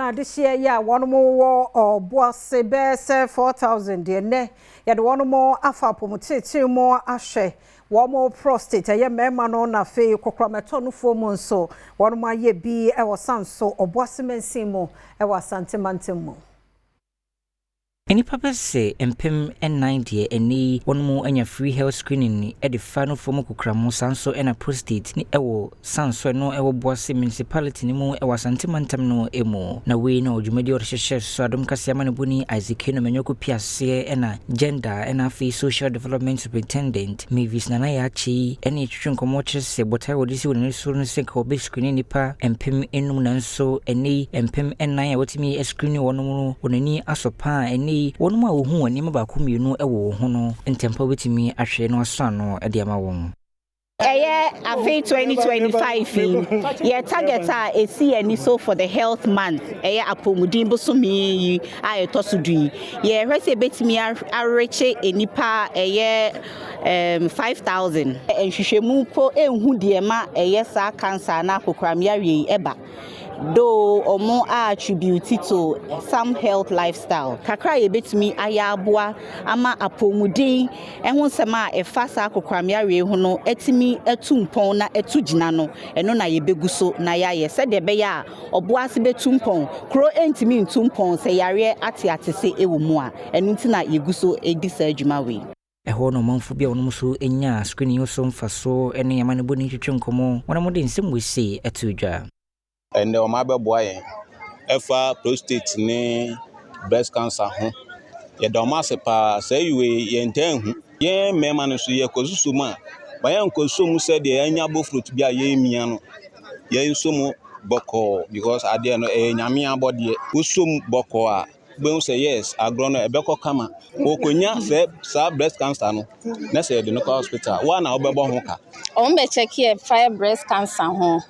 anaa adehyeɛ yi a wɔn wɔ Ɔboase bɛyɛ sɛ 4,000 deɛ, nnɛ yɛde wɔn afa apɔmuteetee mu ahwɛ wɔn prostate, ɛyɛ mmarima no, na afei kokoramɛtɔ nofoɔ mu nso wɔn ayɛ bi wɔ Sanso Ɔboase mansin mu wɔ Asante mantam mu. Nnipa bɛsɛ 4000 deɛ, ɛnɛ yi wɔn mu anya free health screening de fa no fam kokoram, saa nso ɛna prostate ne ɛwɔ Sanso no ɛwɔ Boase Municipality no mu ɛwɔ Asante mantam no mu. Na wei na ɔdwumadi ɔde hyehyɛ so Adom Kaseɛ ama ne boni Isaac Keno Manyoko Piaseɛ, ɛna Gender ɛna afei Social Development Superintendent Mavis Nana Yɛakye ɛne ɛtwitwe nkɔmmɔ kyerɛ sɛ botae wɔde si wɔn ani so no sɛ nka wɔbɛ screen nnipa 5000, nanso ɛnɛ yi 4000 a wɔtumi screen wɔn no, wɔn ani asɔ paa. Ɛnɛ yi wɔn a wɔhu wɔn nneɛma baako mmienu wɔ wɔn ho no, ntɛmpa wobɛtumi ahwɛ no asɔ ano de ama wɔn. Ɛyɛ afei 2025 yi, yɛ target a ɛsi yɛn ani so for the health month, ɛyɛ apɔmuden bosome yi a ɛtɔ so 10 yi, yɛhwɛ sɛ ɛbɛtumi arekye nnipa ɛyɛ 5000. Nhwehwɛmu mpo ɛnhu deɛ ma ɛyɛ saa cancer anaa kokoram yareɛ yi ɛba, though ɔmo attribute to some health lifestyle kakra a yɛbɛtumi ayɛ aboa ama apɔmuden ɛho nsɛm a ɛfa saa kokoram yareɛ ho no atumi atu mpɔn na atu gyina no, ɛno na yɛbɛgu so na yɛayɛ sɛdeɛ ɛbɛyɛ a Ɔboase bɛtu mpɔn. Kuro ntumi ntu mpɔn sɛ yareɛ ate atese wɔ mu a. Ɛno nti na yɛgu so di saa adwuma wei. Ɛhɔ na ɔmanfo bi a wɔnom nso nya screening yi so mfasoɔ ne amanebɔni twetwe nkɔmmɔ, wɔn a wɔde nsɛm wɔ sei ɛto dwa. Ɛnnɛ ɔmo abɛboa yɛn ɛfa prostate ne breast cancer ho. Yɛda ɔmo ase paa. Saa yi wei yɛntaa nhu. Yɛn mmarima no nso, yɛkɔsusu mu a, ma yɛnkɔsɔ mu sɛdeɛ yɛanya bofrot bi a yɛremia no. Yɛnsɔ mu bɔkɔɔ because adeɛ no ɛyɛ Nyame abɔdeɛ. Wosɔ mu bɔkɔɔ a, wobɛhu sɛ yes, agorɔ no ɛbɛkɔ kama. Wɔkɔnya sɛ saa breast cancer no na sɛ yɛde no kɔ hospital, woa na wobɛbɔ ho ka. Ɔmo bɛ check yɛ fire breast cancer ho.